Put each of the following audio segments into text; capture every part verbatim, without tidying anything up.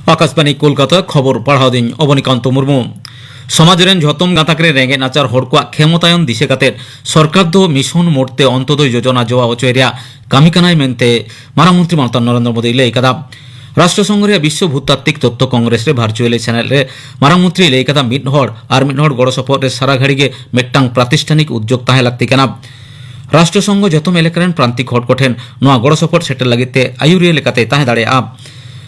ᱟᱠᱟᱥᱵᱟᱱᱤ ᱠᱳᱞᱠᱟᱛᱟ, ᱠᱷᱚᱵᱚᱨ ᱯᱟᱲᱦᱟᱣ ᱫᱤᱧ ᱚᱵᱚᱱᱤᱠᱟᱱᱛᱚ ᱢᱩᱨᱢᱩ᱾ ᱥᱚᱢᱟᱡᱽ ᱨᱮᱱ ᱡᱷᱚᱛᱚᱢ ᱜᱟᱛᱟᱠ ᱨᱮ ᱨᱮᱸᱜᱮᱡ ᱱᱟᱪᱟᱨ ᱦᱚᱲ ᱠᱚᱣᱟᱜ ᱠᱷᱮᱢᱚᱛᱟᱭᱚᱱ ᱫᱤᱥᱟᱹ ᱠᱟᱛᱮ ᱥᱚᱨᱠᱟᱨ ᱫᱚ ᱢᱤᱥᱚᱱ ᱢᱳᱰ ᱛᱮ ᱚᱱᱛᱚᱫᱚᱭ ᱡᱳᱡᱚᱱᱟ ᱡᱚᱣᱟ ᱦᱚᱪᱚᱭ ᱨᱮᱭᱟᱜ ᱠᱟᱹᱢᱤ ᱠᱟᱱᱟᱭ ᱢᱮᱱᱛᱮ ᱢᱟᱨᱟᱝ ᱢᱚᱱᱛᱨᱤ ᱢᱟᱱᱚᱛᱟᱱ ᱱᱚᱨᱮᱱᱫᱨᱚ ᱢᱳᱫᱤᱭ ᱞᱟᱹᱭ ᱠᱟᱫᱟ᱾ ᱨᱟᱥᱴᱨᱚ ᱥᱚᱝᱜᱷ ᱨᱮᱭᱟᱜ ᱵᱤᱥᱥᱚ ᱵᱷᱩᱛᱟᱛᱛᱤᱠ ᱛᱚᱛᱛᱚ ᱠᱚᱝᱜᱨᱮᱥ ᱨᱮ ᱵᱷᱟᱨᱪᱩᱭᱟᱞ ᱥᱮᱱᱮᱫ ᱨᱮ ᱢᱟᱨᱟᱝ ᱢᱚᱱᱛᱨᱤᱭ ᱞᱟᱹᱭ ᱠᱟᱫᱟ, ᱢᱤᱫ ᱦᱚᱲ ᱟᱨ ᱢᱤᱫ ᱦᱚᱲ ᱜᱚᱲᱚ ᱥᱚᱯᱚᱦᱚᱫ ᱨᱮ ᱥᱟᱨᱟ ᱜᱷᱟᱹᱲᱤ ᱜᱮ ᱢᱤᱫᱴᱟᱝ ᱯᱨᱟᱛᱤᱥᱴᱷᱟᱱᱤᱠ ᱩᱫᱽᱡᱳᱜᱽ ᱛᱟᱦᱮᱸ ᱞᱟᱹᱠᱛᱤ ᱠᱟᱱᱟ᱾ ᱨᱟᱥᱴᱨᱚ ᱥᱚᱝᱜᱷ ᱡᱚᱛᱚᱢ ᱮᱞᱟᱠᱟ ᱨᱮᱱ ᱯᱨᱟᱱᱛᱤᱠ ᱦᱚᱲ ᱠᱚᱴᱷᱮᱱ ᱱᱚᱣᱟ ᱜᱚᱲᱚ ᱥᱚᱯᱚᱦᱚᱫ ᱥᱮᱴᱮᱨ ᱞᱟᱹᱜᱤᱫ ᱛᱮ ᱟᱹᱭᱩᱨᱤᱭᱟᱹ ᱞᱮᱠᱟᱛᱮ ᱛᱟᱦᱮᱸ ᱫᱟᱲᱮᱭᱟᱜᱼᱟ᱾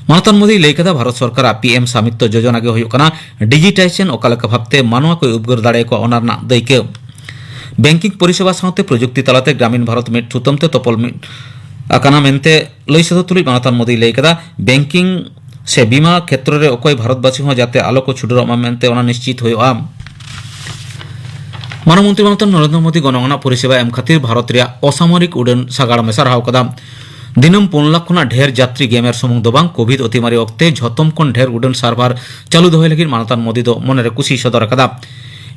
ᱢᱟᱱᱚᱛᱟᱱ ᱢᱳᱫᱤᱭ ᱞᱟᱹᱭ ᱠᱟᱫᱟ, ᱵᱷᱟᱨᱚᱛ ᱥᱚᱨᱠᱟᱨᱟᱜ ᱯᱤ ᱮᱢ ᱥᱟᱢᱤᱛᱛᱚ ᱡᱳᱡᱚᱱᱟ ᱜᱮ ᱦᱩᱭᱩᱜ ᱠᱟᱱᱟ ᱰᱤᱡᱤᱴᱟᱭᱡᱮᱥᱚᱱ ᱚᱠᱟ ᱞᱮᱠᱟ ᱵᱷᱟᱵᱛᱮ ᱢᱟᱱᱣᱟ ᱠᱚᱭ ᱩᱯᱜᱟᱹᱨ ᱫᱟᱲᱮᱭᱟᱠᱚᱣᱟ, ᱚᱱᱟ ᱨᱮᱱᱟᱜ ᱫᱟᱹᱭᱠᱟᱹ᱾ ᱵᱮᱝᱠᱤᱝ ᱯᱚᱨᱤᱥᱮᱵᱟ ᱥᱟᱶᱛᱮ ᱯᱨᱚᱡᱩᱠᱛᱤ ᱛᱟᱞᱟᱛᱮ ᱜᱨᱟᱢᱤᱱ ᱵᱷᱟᱨᱚᱛ ᱢᱤᱫ ᱥᱩᱛᱟᱹᱢ ᱛᱮ ᱛᱚᱯᱚᱞ ᱢᱤᱫ ᱟᱠᱟᱱᱟ ᱢᱮᱱᱛᱮ ᱞᱟᱹᱭ ᱥᱚᱫᱚᱨ ᱛᱩᱞᱩᱡ ᱢᱟᱱᱚᱛᱟᱱ ᱢᱳᱫᱤᱭ ᱞᱟᱹᱭ ᱠᱟᱫᱟ, ᱵᱮᱝᱠᱤᱝ ᱥᱮ ᱵᱤᱢᱟ ᱠᱷᱮᱛᱨᱚ ᱨᱮ ᱚᱠᱚᱭ ᱵᱷᱟᱨᱚᱛᱵᱟᱥᱤ ᱦᱚᱸ ᱡᱟᱛᱮ ᱟᱞᱚ ᱠᱚ ᱪᱷᱩᱰᱟᱹᱨᱚᱜ ᱢᱟ ᱢᱮᱱᱛᱮ ᱚᱱᱟ ᱱᱤᱥᱪᱤᱛ ᱦᱩᱭᱩᱜᱼᱟ᱾ ᱢᱟᱨᱟᱝ ᱢᱚᱱᱛᱨᱤ ᱢᱟᱱᱚᱛᱟᱱ ᱱᱚᱨᱮᱱᱫᱨᱚ ᱢᱳᱫᱤ ᱜᱚᱱᱚᱝ ᱟᱱᱟᱜ ᱯᱚᱨᱤᱥᱮᱵᱟ ᱮᱢ ᱠᱷᱟᱹᱛᱤᱨ ᱵᱷᱟᱨᱚᱛ ᱨᱮᱭᱟᱜ ᱚᱥᱟᱢᱚᱨᱤᱠ ᱩᱰᱟᱹᱱ ᱥᱟᱜᱟᱲ ᱢᱮ ᱥᱟᱨᱦᱟᱣ ᱠᱟᱫᱟ᱾ ᱫᱤᱱᱟᱹᱢ ᱯᱩᱱ ᱞᱟᱠᱷ ᱠᱷᱚᱱᱟᱜ ᱰᱷᱮᱨ ᱡᱟᱛᱨᱤ ᱜᱮᱢᱮᱨ ᱥᱩᱢᱩᱝ ᱫᱚ ᱵᱟᱝ, ᱠᱳᱵᱷᱤᱰ ᱚᱛᱤᱢᱟᱨᱤ ᱚᱠᱛᱮ ᱡᱷᱚᱛᱚᱢ ᱠᱷᱚᱱ ᱰᱷᱮᱨ ᱩᱰᱟᱹᱱ ᱥᱟᱨᱵᱷᱟᱨ ᱪᱟᱹᱞᱩ ᱫᱚᱦᱚᱭ ᱞᱟᱹᱜᱤᱫ ᱢᱟᱱᱚᱛᱟᱱ ᱢᱳᱫᱤ ᱫᱚ ᱢᱚᱱᱮᱨᱮ ᱠᱩᱥᱤᱭ ᱥᱚᱫᱚᱨ ᱟᱠᱟᱫᱟ᱾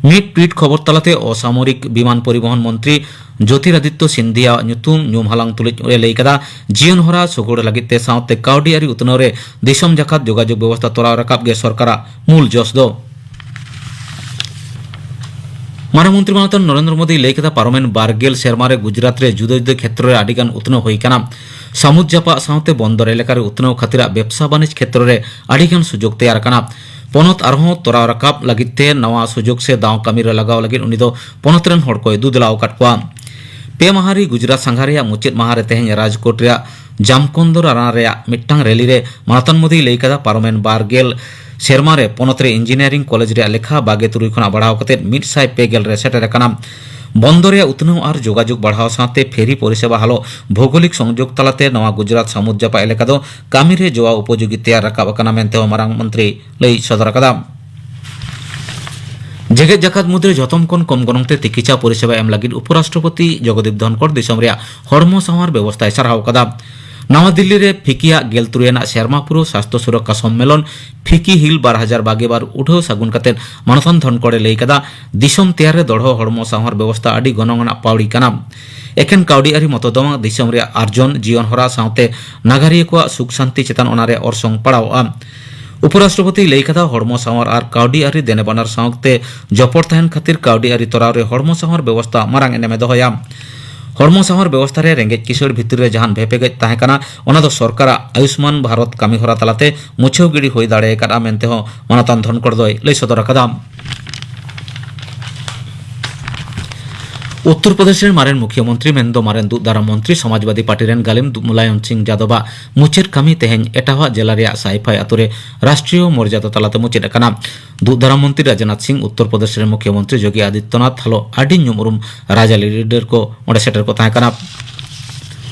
ᱢᱤᱫ ᱴᱩᱭᱤᱴ ᱠᱷᱚᱵᱚᱨ ᱛᱟᱞᱟᱛᱮ ᱚᱥᱟᱢᱚᱨᱤᱠ ᱵᱤᱢᱟᱱ ᱯᱚᱨᱤᱵᱚᱦᱚᱱ ᱢᱚᱱᱛᱨᱤ ᱡᱳᱛᱤᱨᱟᱫᱤᱛᱭᱚ ᱥᱤᱱᱫᱷᱤᱭᱟᱣᱟᱜ ᱧᱩᱛᱩᱢ ᱧᱩᱢ ᱦᱟᱞᱟᱝ ᱛᱩᱞᱩᱡ ᱮ ᱞᱟᱹᱭ ᱠᱟᱫᱟ, ᱡᱤᱭᱚᱱ ᱦᱚᱨᱟ ᱥᱩᱜᱩᱲ ᱞᱟᱹᱜᱤᱫ ᱛᱮ ᱥᱟᱶᱛᱮ ᱠᱟᱹᱣᱰᱤ ᱟᱹᱨᱤ ᱩᱛᱱᱟᱹᱣ ᱨᱮ ᱫᱤᱥᱚᱢ ᱡᱟᱠᱟᱛ ᱡᱳᱜᱟᱡᱳᱜᱽ ᱵᱮᱵᱚᱥᱛᱷᱟ ᱛᱚᱨᱟᱣ ᱨᱟᱠᱟᱵ ᱜᱮ ᱥᱚᱨᱠᱟᱨᱟᱜ ᱢᱩᱞ ᱡᱚᱥ ᱫᱚ᱾ ᱢᱟᱨᱟᱝ ᱢᱚᱱᱛᱨᱤ ᱢᱟᱱᱚᱛᱟᱱ ᱱᱚᱨᱮᱱᱫᱨᱚ ᱢᱳᱫᱤᱭ ᱞᱟᱹᱭ ᱠᱮᱫᱟ, ᱯᱟᱨᱚᱢᱮᱱ ᱵᱟᱨ ᱜᱮᱞ ᱥᱮᱨᱢᱟ ᱨᱮ ᱜᱩᱡᱽᱨᱟᱴ ᱨᱮ ᱡᱩᱫᱟᱹ ᱡᱩᱫᱟᱹ ᱠᱷᱮᱛᱨᱚ ᱨᱮ ᱟᱹᱰᱤ ᱜᱟᱱ ᱩᱛᱱᱟᱹᱣ ᱦᱩᱭ ᱟᱠᱟᱱᱟ᱾ ᱥᱟᱹᱢᱩᱫ ᱡᱟᱯᱟᱜ ᱥᱟᱶᱛᱮ ᱵᱚᱱᱫᱚᱨ ᱮᱞᱟᱠᱟ ᱨᱮ ᱩᱛᱱᱟᱹᱣ ᱠᱷᱟᱹᱛᱤᱨᱟᱜ ᱵᱮᱵᱽᱥᱟ ᱵᱟᱹᱱᱤᱡᱽ ᱠᱷᱮᱛᱨᱚ ᱨᱮ ᱟᱹᱰᱤ ᱜᱟᱱ ᱥᱩᱡᱳᱜᱽ ᱛᱮᱭᱟᱨ ᱟᱠᱟᱱᱟ᱾ ᱯᱚᱱᱚᱛ ᱟᱨᱦᱚᱸ ᱛᱚᱨᱟᱣ ᱨᱟᱠᱟᱵ ᱞᱟᱹᱜᱤᱫ ᱛᱮ ᱱᱟᱣᱟ ᱥᱩᱡᱳᱜᱽ ᱥᱮ ᱫᱟᱣ ᱠᱟᱹᱢᱤ ᱨᱮ ᱞᱟᱜᱟᱣ ᱞᱟᱹᱜᱤᱫ ᱩᱱᱤ ᱫᱚ ᱯᱚᱱᱚᱛ ᱨᱮᱱ ᱦᱚᱲ ᱠᱚᱭ ᱫᱩᱫᱽᱞᱟᱣ ᱟᱠᱟᱫ ᱠᱚᱣᱟ᱾ ᱯᱮ ᱢᱟᱦᱟ ᱨᱮ ᱜᱩᱡᱽᱨᱟᱴ ᱥᱟᱸᱜᱷᱟᱨ ᱨᱮᱭᱟᱜ ᱢᱩᱪᱟᱹᱫ ᱢᱟᱦᱟ ᱨᱮ ᱛᱮᱦᱮᱧ ᱨᱟᱡᱽᱠᱳᱴ ᱨᱮᱭᱟᱜ ᱡᱟᱢᱠᱚᱱᱫᱚᱨ ᱟᱨᱟᱱᱟ ᱨᱮᱭᱟᱜ ᱢᱤᱫᱴᱟᱝ ᱨᱮᱞᱤ ᱨᱮ ᱢᱟᱱᱚᱛᱟᱱ ᱢᱳᱫᱤᱭ ᱞᱟᱹᱭ ᱠᱟᱫᱟ, ᱯᱟᱨᱚᱢᱮᱱ ᱵᱟᱨ ᱜᱮᱞ ᱥᱮᱨᱢᱟ ᱨᱮ ᱯᱚᱱᱚᱛ ᱨᱮ ᱤᱧᱡᱤᱱᱤᱭᱟᱨᱤᱝ ᱠᱚᱞᱮᱡᱽ ᱨᱮᱭᱟᱜ ᱞᱮᱠᱷᱟ ᱵᱟᱜᱮ ᱛᱩᱨᱩᱭ ᱠᱷᱚᱱᱟᱜ ᱵᱟᱲᱦᱟᱣ ᱠᱟᱛᱮ ᱢᱤᱫ ᱥᱟᱭ ᱯᱮ ᱜᱮᱞ ᱨᱮ ᱥᱮᱴᱮᱨ ᱟᱠᱟᱱᱟ᱾ ᱵᱚᱱᱫᱚᱨ ᱨᱮᱭᱟᱜ ᱩᱛᱱᱟᱹᱣ ᱟᱨ ᱡᱳᱜᱟᱡᱳᱜᱽ ᱵᱟᱲᱦᱟᱣ ᱥᱟᱶᱛᱮ ᱯᱷᱮᱨᱤ ᱯᱚᱨᱤᱥᱮᱵᱟ ᱦᱟᱞᱚ ᱵᱷᱳᱜᱳᱞᱤᱠ ᱥᱚᱝᱡᱳᱜᱽ ᱛᱟᱞᱟᱛᱮ ᱱᱚᱣᱟ ᱜᱩᱡᱽᱨᱟᱴ ᱥᱟᱹᱢᱩᱫ ᱡᱟᱯᱟᱜ ᱮᱞᱟᱠᱟ ᱫᱚ ᱠᱟᱹᱢᱤ ᱨᱮ ᱡᱚᱣᱟᱣ ᱩᱯᱚᱡᱳᱜᱤ ᱛᱮᱭᱟᱨ ᱨᱟᱠᱟᱵ ᱟᱠᱟᱱᱟ ᱢᱮᱱᱛᱮ ᱦᱚᱸ ᱢᱟᱨᱟᱝ ᱢᱚᱱᱛᱨᱤ ᱞᱟᱹᱭ ᱥᱚᱫᱚᱨ ᱟᱠᱟᱫᱟ᱾ ᱡᱮᱜᱮᱛ ᱡᱟᱠᱟᱛ ᱢᱩᱫᱽᱨᱮ ᱡᱷᱚᱛᱚᱢ ᱠᱷᱚᱱ ᱠᱚᱢ ᱜᱚᱱᱚᱝ ᱛᱮ ᱛᱤᱠᱤᱪᱷᱟ ᱯᱚᱨᱤᱥᱮᱵᱟ ᱮᱢ ᱞᱟᱹᱜᱤᱫ ᱩᱯᱚᱨᱟᱥᱴᱨᱚᱯᱚᱛᱤ ᱡᱚᱜᱚᱫᱤᱯ ᱫᱷᱚᱱᱠᱚᱨ ᱫᱤᱥᱚᱢ ᱨᱮᱭᱟᱜ ᱦᱚᱲᱢᱚ ᱥᱟᱶᱟᱨ ᱵᱮᱵᱚᱥᱛᱷᱟᱭ ᱥᱟᱨᱦᱟᱣ ᱟᱠᱟᱫᱟ᱾ ᱱᱟᱣᱟ ᱫᱤᱞᱞᱤ ᱨᱮ ᱯᱷᱤᱠᱤᱭᱟᱜ ᱜᱮᱞ ᱛᱩᱨᱩᱭ ᱟᱱᱟᱜ ᱥᱮᱨᱢᱟ ᱯᱩᱨᱟᱹᱣ ᱥᱟᱥᱛᱷᱚ ᱥᱩᱨᱚᱠᱠᱷᱟ ᱥᱚᱢᱢᱮᱞᱚᱱ ᱯᱷᱤᱠᱤ ᱦᱤᱞ ᱵᱟᱨ ᱦᱟᱡᱟᱨ ᱵᱟᱜᱮ ᱵᱟᱨ ᱩᱰᱷᱟᱹᱣ ᱥᱟᱹᱜᱩᱱ ᱠᱟᱛᱮ ᱢᱟᱱᱚᱛᱟᱱ ᱫᱷᱚᱱᱠᱚᱲ ᱮ ᱞᱟᱹᱭ ᱠᱟᱫᱟ, ᱫᱤᱥᱚᱢ ᱛᱮᱭᱟᱨ ᱨᱮ ᱫᱚᱲᱦᱚ ᱦᱚᱲᱢᱚ ᱥᱟᱶᱟᱨ ᱵᱮᱵᱚᱥᱛᱷᱟ ᱟᱹᱰᱤ ᱜᱚᱱᱚᱝ ᱟᱱᱟᱜ ᱯᱟᱹᱣᱲᱤ ᱠᱟᱱᱟ᱾ ᱮᱠᱮᱱ ᱠᱟᱹᱣᱰᱤ ᱟᱹᱨᱤ ᱢᱚᱛᱚ ᱫᱚ ᱵᱟᱝ, ᱫᱤᱥᱚᱢ ᱨᱮᱭᱟᱜ ᱟᱨᱡᱚᱱ, ᱡᱤᱭᱚᱱ ᱦᱚᱨᱟ ᱥᱟᱶᱛᱮ ᱱᱟᱜᱟᱨᱤᱭᱟᱹ ᱠᱚᱣᱟᱜ ᱥᱩᱠ ᱥᱟᱱᱛᱤ ᱪᱮᱛᱟᱱ ᱚᱱᱟ ᱨᱮᱭᱟᱜ ᱚᱨᱥᱚᱝ ᱯᱟᱲᱟᱣᱜᱼᱟ᱾ ᱩᱯᱚᱨᱟᱥᱴᱨᱚᱯᱚᱛᱤᱭ ᱞᱟᱹᱭ ᱠᱟᱫᱟ, ᱦᱚᱲᱢᱚ ᱥᱟᱶᱟᱨ ᱟᱨ ᱠᱟᱹᱣᱰᱤ ᱟᱹᱨᱤ ᱫᱮᱱᱮᱵᱟᱱᱟᱨ ᱥᱟᱶᱛᱮ ᱡᱚᱯᱚᱲ ᱛᱟᱦᱮᱱ ᱠᱷᱟᱹᱛᱤᱨ ᱠᱟᱹᱣᱰᱤ ᱟᱹᱨᱤ ᱛᱚᱨᱟᱣ ᱨᱮ ᱦᱚᱲᱢᱚ ᱥᱟᱶᱟᱨ ᱵᱮᱵᱚᱥᱛᱷᱟ ᱢᱟᱨᱟᱝ ᱮᱱᱮᱢ ᱮ ᱫᱚᱦᱚᱭᱟ᱾ ᱦᱚᱲᱢᱚ ᱥᱟᱶᱟᱨ ᱵᱮᱵᱚᱥᱛᱷᱟ ᱨᱮ ᱨᱮᱸᱜᱮᱡ ᱠᱤᱥᱟᱹᱬ ᱵᱷᱤᱛᱤᱨ ᱨᱮ ᱡᱟᱦᱟᱱ ᱵᱷᱮᱯᱮᱜᱮᱡ ᱛᱟᱦᱮᱸ ᱠᱟᱱᱟ, ᱚᱱᱟ ᱫᱚ ᱥᱚᱨᱠᱟᱨᱟᱜ ᱟᱭᱩᱥᱢᱟᱱ ᱵᱷᱟᱨᱚᱛ ᱠᱟᱹᱢᱤᱦᱚᱨᱟ ᱛᱟᱞᱟᱛᱮ ᱢᱩᱪᱷᱟᱹᱣ ᱜᱤᱰᱤ ᱦᱩᱭ ᱫᱟᱲᱮ ᱟᱠᱟᱫᱼᱟ ᱢᱮᱱᱛᱮ ᱦᱚᱸ ᱢᱟᱱᱚᱛᱟᱱ ᱫᱷᱚᱱᱠᱚᱲ ᱫᱚᱭ ᱞᱟᱹᱭ ᱥᱚᱫᱚᱨ ᱟᱠᱟᱫᱟ᱾ ᱩᱛᱛᱚᱨ ᱯᱨᱚᱫᱮᱥ ᱨᱮᱱ ᱢᱟᱨᱮᱱ ᱢᱩᱠᱷᱭᱟᱹ ᱢᱚᱱᱛᱨᱤ ᱢᱮᱱᱫᱚ ᱢᱟᱨᱮᱱ ᱫᱩᱜ ᱫᱟᱨᱟᱢ ᱢᱚᱱᱛᱨᱤ ᱥᱚᱢᱟᱡᱽᱵᱟᱫᱤ ᱯᱟᱨᱴᱤ ᱨᱮᱱ ᱜᱟᱹᱞᱤᱢ ᱫᱩ-, ᱢᱩᱞᱟᱭᱚᱢ ᱥᱤᱝ ᱡᱟᱫᱚᱵᱟᱜ ᱢᱩᱪᱟᱹᱫ ᱠᱟᱹᱢᱤ ᱛᱮᱦᱮᱧ ᱮᱴᱟᱜᱟᱜ ᱡᱮᱞᱟ ᱨᱮᱭᱟᱜ ᱥᱟᱭᱯᱷᱟᱭ ᱟᱛᱳ ᱨᱮ ᱨᱟᱥᱴᱨᱤᱭᱚ ᱢᱚᱨᱡᱟᱫᱟ ᱛᱟᱞᱟᱛᱮ ᱢᱩᱪᱟᱹᱫ ᱟᱠᱟᱱᱟ᱾ ᱫᱩᱜ ᱫᱟᱨᱟᱢ ᱢᱚᱱᱛᱨᱤ ᱨᱟᱡᱽᱱᱟᱛᱷ ᱥᱤᱝ, ᱩᱛᱛᱚᱨ ᱯᱨᱚᱫᱮᱥ ᱨᱮᱱ ᱢᱩᱠᱷᱭᱟᱹ ᱢᱚᱱᱛᱨᱤ ᱡᱳᱜᱤ ᱟᱫᱤᱛᱭᱚᱱᱟᱛᱷ ᱦᱟᱞᱚ ᱟᱹᱰᱤ ᱧᱩᱢ ᱩᱨᱩᱢ ᱨᱟᱡᱽᱟᱹᱨᱤ ᱞᱤᱰᱟᱨ ᱠᱚ ᱚᱸᱰᱮ ᱥᱮᱴᱮᱨ ᱠᱚ ᱛᱟᱦᱮᱸ ᱠᱟᱱᱟ᱾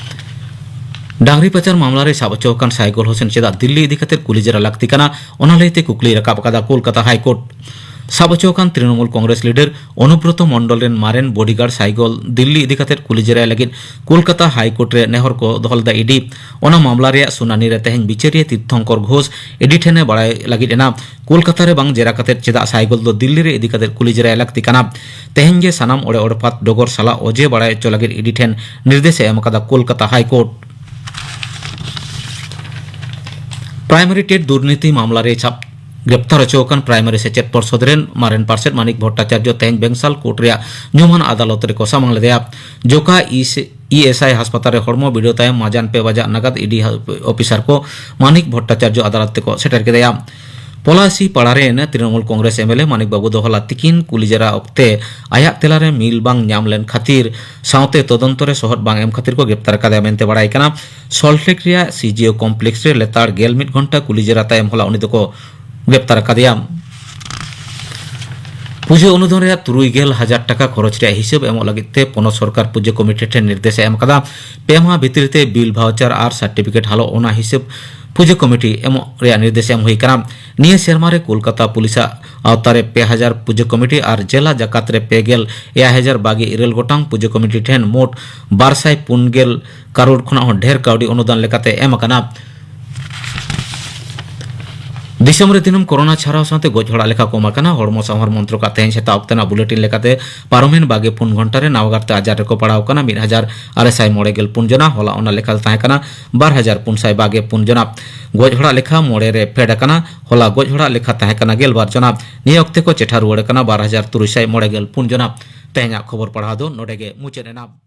ᱰᱟᱝᱨᱤ ᱯᱟᱪᱟᱨ ᱢᱟᱢᱞᱟ ᱨᱮ ᱥᱟᱵ ᱦᱚᱪᱚ ᱟᱠᱟᱱ ᱥᱟᱭᱜᱚᱞ ᱦᱳᱥᱮᱱ ᱪᱮᱫᱟᱜ ᱫᱤᱞᱞᱤ ᱤᱫᱤ ᱠᱟᱛᱮ ᱠᱩᱞᱤ ᱡᱮᱨᱟ ᱞᱟᱹᱠᱛᱤ ᱠᱟᱱᱟ, ᱚᱱᱟ ᱞᱟᱹᱭᱛᱮ ᱠᱩᱠᱞᱤᱭ ᱨᱟᱠᱟᱵ ᱟᱠᱟᱫᱟ ᱠᱳᱞᱠᱟᱛᱟ ᱦᱟᱭ ᱠᱳᱨᱴ᱾ ᱥᱟᱵ ᱦᱚᱪᱚ ᱟᱠᱟᱱ ᱛᱨᱤᱱᱚᱢᱩᱞ ᱠᱚᱝᱜᱨᱮᱥ ᱞᱤᱰᱟᱨ ᱚᱱᱩᱵᱨᱚᱛᱚ ᱢᱚᱱᱰᱚᱞ ᱨᱮᱱ ᱢᱟᱨᱮᱱ ᱵᱚᱰᱤᱜᱟᱨᱰ ᱥᱟᱭᱜᱚᱞ ᱫᱤᱞᱞᱤ ᱤᱫᱤ ᱠᱟᱛᱮ ᱠᱩᱞᱤ ᱡᱮᱨᱟᱭ ᱞᱟᱹᱜᱤᱫ ᱠᱳᱞᱠᱟᱛᱟ ᱦᱟᱭ ᱠᱳᱨᱴ ᱨᱮ ᱱᱮᱦᱚᱨ ᱠᱚ ᱫᱚᱦᱚ ᱞᱮᱫᱟ ᱤᱰᱤ᱾ ᱚᱱᱟ ᱢᱟᱢᱞᱟ ᱨᱮᱭᱟᱜ ᱥᱩᱱᱟᱱᱤ ᱨᱮ ᱛᱮᱦᱮᱧ ᱵᱤᱪᱟᱹᱨᱤᱭᱟᱹ ᱛᱤᱨᱛᱷᱚᱝᱠᱚᱨ ᱜᱷᱳᱥ ᱤᱰᱤ ᱴᱷᱮᱱ ᱮ ᱵᱟᱲᱟᱭ ᱞᱟᱹᱜᱤᱫ ᱮᱱᱟ, ᱠᱳᱞᱠᱟᱛᱟ ᱨᱮ ᱵᱟᱝ ᱡᱮᱨᱟ ᱠᱟᱛᱮ ᱪᱮᱫᱟᱜ ᱥᱟᱭᱜᱚᱞ ᱫᱚ ᱫᱤᱞᱞᱤ ᱨᱮ ᱤᱫᱤ ᱠᱟᱛᱮ ᱠᱩᱞᱤ ᱡᱮᱨᱟᱭ ᱞᱟᱹᱠᱛᱤ ᱠᱟᱱᱟ᱾ ᱛᱮᱦᱮᱧ ᱜᱮ ᱥᱟᱱᱟᱢ ᱚᱲᱮ ᱚᱲᱯᱟᱛ ᱰᱚᱜᱚᱨ ᱥᱟᱞᱟᱜ ᱚᱡᱮ ᱵᱟᱲᱟᱭ ᱦᱚᱪᱚ ᱞᱟᱹᱜᱤᱫ ᱤᱰᱤ ᱴᱷᱮᱱ ᱱᱤᱨᱫᱮᱥ ᱮ ᱮᱢ ᱟᱠᱟᱫᱟ Kolkata high court. Primary TET ᱫᱩᱨᱱᱤᱛᱤ ᱢᱟᱢᱞᱟ ᱨᱮ ᱪᱷᱟᱯ ᱜᱨᱮᱯᱛᱟᱨ ᱦᱚᱪᱚ ᱟᱠᱟᱱ ᱯᱨᱟᱭᱢᱟᱨᱤ ᱥᱮᱪᱮᱫ ᱯᱚᱨᱥᱚᱫ ᱨᱮᱱ ᱢᱟᱨᱮᱱ ᱯᱟᱨᱥᱮᱛ ᱢᱟᱱᱤᱠ ᱵᱷᱚᱴᱴᱟᱪᱟᱨᱡᱚ ᱛᱮᱦᱮᱧ ᱵᱮᱝᱥᱟᱞ ᱠᱳᱨᱴ ᱨᱮᱭᱟᱜ ᱧᱩᱢᱟᱱ ᱟᱫᱟᱞᱚᱛ ᱨᱮᱠᱚ ᱥᱟᱢᱟᱝ ᱞᱮᱫᱮᱭᱟ᱾ ᱡᱚᱠᱟ E C E S I ᱦᱟᱥᱯᱟᱛᱟᱞ ᱨᱮ ᱦᱚᱲᱢᱚ ᱵᱤᱰᱟᱹᱣ ᱛᱟᱭᱚᱢ ᱢᱟᱡᱟᱱ ᱯᱮ ᱵᱟᱡᱟᱜ ᱱᱟᱜᱟᱫ ᱤᱰᱤ ᱚᱯᱷᱤᱥᱟᱨ ᱠᱚ ᱢᱟᱱᱤᱠ ᱵᱷᱚᱴᱴᱟᱪᱟᱨᱡᱚ ᱟᱫᱟᱞᱚᱛ ᱛᱮᱠᱚ ᱥᱮᱴᱮᱨ ᱠᱮᱫᱮᱭᱟ᱾ ᱯᱚᱞᱟᱥᱤ ᱯᱟᱲᱟ ᱨᱮᱱ Trinamool Congress M L A Manik ᱵᱟᱹᱵᱩ ᱫᱚ ᱦᱚᱞᱟ ᱛᱤᱠᱤᱱ ᱠᱩᱞᱤ ᱡᱮᱨᱟ ᱚᱠᱛᱮ ᱟᱭᱟᱜ ᱛᱮᱞᱟ ᱨᱮ ᱢᱤᱞ ᱵᱟᱝ ᱧᱟᱢ ᱞᱮᱱ ᱠᱷᱟᱹᱛᱤᱨ ᱥᱟᱶᱛᱮ ᱛᱚᱫᱚᱱᱛᱚ ᱨᱮ ᱥᱚᱦᱚᱫ ᱵᱟᱝ ᱮᱢ ᱠᱷᱟᱹᱛᱤᱨ ᱠᱚ ᱜᱨᱮᱯᱛᱟᱨ ᱟᱠᱟᱫᱮᱭᱟ ᱢᱮᱱᱛᱮ ᱵᱟᱲᱟᱭ ᱠᱟᱱᱟ᱾ ᱥᱚᱞᱴᱞᱮᱠ ᱨᱮᱭᱟᱜ ᱥᱤ ᱡᱤ ᱳ ᱠᱚᱢᱯᱞᱮᱠᱥ ᱨᱮ ᱞᱮᱛᱟᱲ ᱜᱮᱞ ᱢᱤᱫ ᱜᱷᱚᱱᱴᱟ ᱠᱩᱞᱤ ᱡᱮᱨᱟ ᱛᱟᱭᱚᱢ ᱦᱚᱞᱟ ᱩᱱᱤ ᱫᱚᱠᱚ ᱜᱨᱮᱯᱛᱟᱨ ᱟᱠᱟᱫᱮᱭᱟ᱾ ᱯᱩᱡᱟᱹ ᱚᱱᱩᱫᱟᱱ ᱨᱮᱭᱟᱜ ᱛᱩᱨᱩᱭ ᱜᱮᱞ ᱦᱟᱡᱟᱨ ᱴᱟᱠᱟ ᱠᱷᱚᱨᱚᱪ ᱨᱮᱭᱟᱜ ᱦᱤᱥᱟᱹᱵ ᱮᱢᱚᱜ ᱞᱟᱹᱜᱤᱫ ᱛᱮ ᱯᱚᱱᱚᱛ ᱥᱚᱨᱠᱟᱨ ᱯᱩᱡᱟᱹ ᱠᱚᱢᱤᱴᱤ ᱴᱷᱮᱱ ᱱᱤᱨᱫᱮᱥ ᱮ ᱮᱢ ᱟᱠᱟᱫᱟ᱾ ᱯᱮ ᱢᱟᱦᱟ ᱵᱷᱤᱛᱤᱨ ᱛᱮ ᱵᱤᱞ, ᱵᱷᱟᱣᱪᱟᱨ ᱟᱨ ᱥᱟᱨᱴᱤᱯᱷᱤᱠᱮᱴ ᱦᱟᱞᱚ ᱚᱱᱟ ᱦᱤᱥᱟᱹᱵ ᱯᱩᱡᱟᱹ ᱠᱚᱢᱤᱴᱤ ᱮᱢᱚᱜ ᱨᱮᱭᱟᱜ ᱱᱤᱨᱫᱮᱥ ᱮᱢ ᱦᱩᱭ ᱟᱠᱟᱱᱟ᱾ ᱱᱤᱭᱟᱹ ᱥᱮᱨᱢᱟ ᱨᱮ ᱠᱳᱞᱠᱟᱛᱟ ᱯᱩᱞᱤᱥᱟᱜ ᱟᱣᱛᱟ ᱨᱮ ᱯᱮ ᱦᱟᱡᱟᱨ ᱯᱩᱡᱟᱹ ᱠᱚᱢᱤᱴᱤ ᱟᱨ ᱡᱮᱞᱟ ᱡᱟᱠᱟᱛ ᱨᱮ ᱯᱮ ᱜᱮᱞ ᱮᱭᱟᱭ ᱦᱟᱡᱟᱨ ᱵᱟᱜᱮ ᱤᱨᱟᱹᱞ ᱜᱚᱴᱟᱝ ᱯᱩᱡᱟᱹ ᱠᱚᱢᱤᱴᱤ ᱴᱷᱮᱱ ᱢᱳᱴ ᱵᱟᱨ ᱥᱟᱭ ᱯᱩᱱ ᱜᱮᱞ ᱠᱟᱨᱳᱲ ᱠᱷᱚᱱᱟᱜ ᱦᱚᱸ ᱰᱷᱮᱨ ᱠᱟᱹᱣᱰᱤ ᱚᱱᱩᱫᱟᱱ ᱞᱮᱠᱟᱛᱮ ᱮᱢ ᱟᱠᱟᱱᱟ᱾ ᱫᱤᱥᱚᱢ ᱨᱮ ᱫᱤᱱᱟᱹᱢ ᱠᱳᱨᱳᱱᱟ ᱪᱷᱟᱨᱟᱣ ᱥᱟᱶᱛᱮ ᱜᱚᱡ ᱦᱚᱲᱟᱜ ᱞᱮᱠᱷᱟ ᱠᱚᱢ ᱟᱠᱟᱱᱟ᱾ ᱦᱚᱲᱢᱚ ᱥᱟᱶᱟᱨ ᱢᱚᱱᱛᱨᱚᱠᱟᱜ ᱛᱮᱦᱮᱧ ᱥᱮᱛᱟᱜ ᱚᱠᱛᱮᱱᱟᱜ ᱵᱩᱞᱮᱴᱤᱱ ᱞᱮᱠᱟᱛᱮ ᱯᱟᱨᱚᱢᱮᱱ ᱵᱟᱜᱮ ᱯᱩᱱ ᱜᱷᱚᱱᱴᱟ ᱨᱮ ᱱᱟᱣᱟᱜᱟᱨ ᱛᱮ ᱟᱡᱟᱨ ᱨᱮᱠᱚ ᱯᱟᱲᱟᱣ ᱟᱠᱟᱱᱟ ᱢᱤᱫ ᱦᱟᱡᱟᱨ ᱟᱨᱮ ᱥᱟᱭ ᱢᱚᱬᱮ ᱜᱮᱞ ᱯᱩᱱ ᱡᱚᱱᱟ᱾ ᱦᱚᱞᱟ ᱚᱱᱟ ᱞᱮᱠᱷᱟ ᱛᱟᱦᱮᱸ ᱠᱟᱱᱟ ᱵᱟᱨ ᱦᱟᱡᱟᱨ ᱯᱩᱱ ᱥᱟᱭ ᱵᱟᱜᱮ ᱯᱩᱱ ᱡᱚᱱᱟ᱾ ᱜᱚᱡ ᱦᱚᱲᱟᱜ ᱞᱮᱠᱷᱟ ᱢᱚᱬᱮ ᱨᱮ ᱯᱷᱮᱰ ᱟᱠᱟᱱᱟ᱾ ᱦᱚᱞᱟ ᱜᱚᱡ ᱦᱚᱲᱟᱜ ᱞᱮᱠᱷᱟ ᱛᱟᱦᱮᱸ ᱠᱟᱱᱟ ᱜᱮᱞᱵᱟᱨ ᱡᱚᱱᱟ᱾ ᱱᱤᱭᱟᱹ ᱚᱠᱛᱮ ᱠᱚ ᱪᱮᱴᱷᱟ ᱨᱩᱣᱟᱹᱲ ᱟᱠᱟᱱᱟ ᱵᱟᱨ ᱦᱟᱡᱟᱨ ᱛᱩᱨᱩᱭ ᱥᱟᱭ ᱢᱚᱬᱮ ᱜᱮᱞ ᱯᱩᱱ ᱡᱚᱱᱟ᱾ ᱛᱮᱦᱮᱧᱟᱜ ᱠᱷᱚᱵᱚᱨ ᱯᱟᱲᱦᱟᱣ ᱫᱚ ᱱᱚᱰᱮ ᱜᱮ ᱢᱩᱪᱟᱹᱫ ᱮᱱᱟ᱾